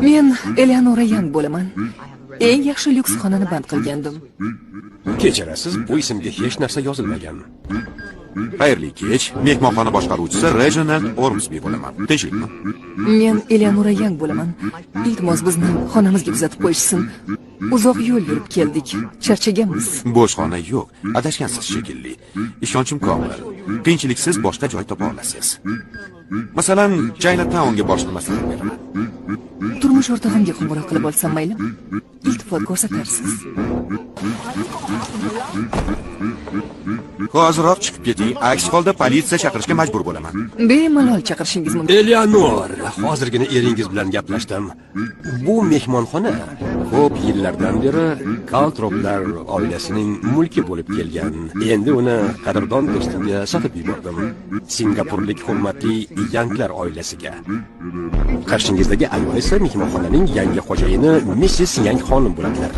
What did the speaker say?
Men Eleonora Yang bo'laman. Eng yaxshi lyuks xonani band qilgandim. Kechirasiz, bu ismga hech narsa yozilmagan. Xayrli kech. Mehmonxona boshqaruvchisi Reginald Ormsby bo'laman. Tinchlikmi? Men Eleonora Yang bo'laman. Iltimos, bizni xonamizga kuzatib qo'yishsin. Uzoq yo'l yurib keldik. Charchaganmiz. Bo'sh xona yo'q. Adashgansiz shekilli. Ishonchim komil. Qiyinchiliksiz boshqa joy topa olasiz. Masalan, Chinatownga borishni maslahat beraman. Turmush o'rtog'imga qo'ng'iroq qilib olsam maylimi? Iltifot ko'rsatarsiz. Hoziroq chiqib keting, aks holda politsiya chaqirishga majbur bo'laman. Bemalol chaqirishingiz mumkin. Eleonor, hozirgina eringiz bilan gaplashdim. Bu mehmonxona ko'p yillardan beri Kaltroplar oilasining mulki bo'lib kelgan. Endi uni qadrdon do'stimga sotib yubordim. Singapurlik hurmatli Yanglar oilasiga. Qarshingizdagi ayol esa mehmonxonaning yangi xo'jayini Missis Yang xonim bo'ladilar.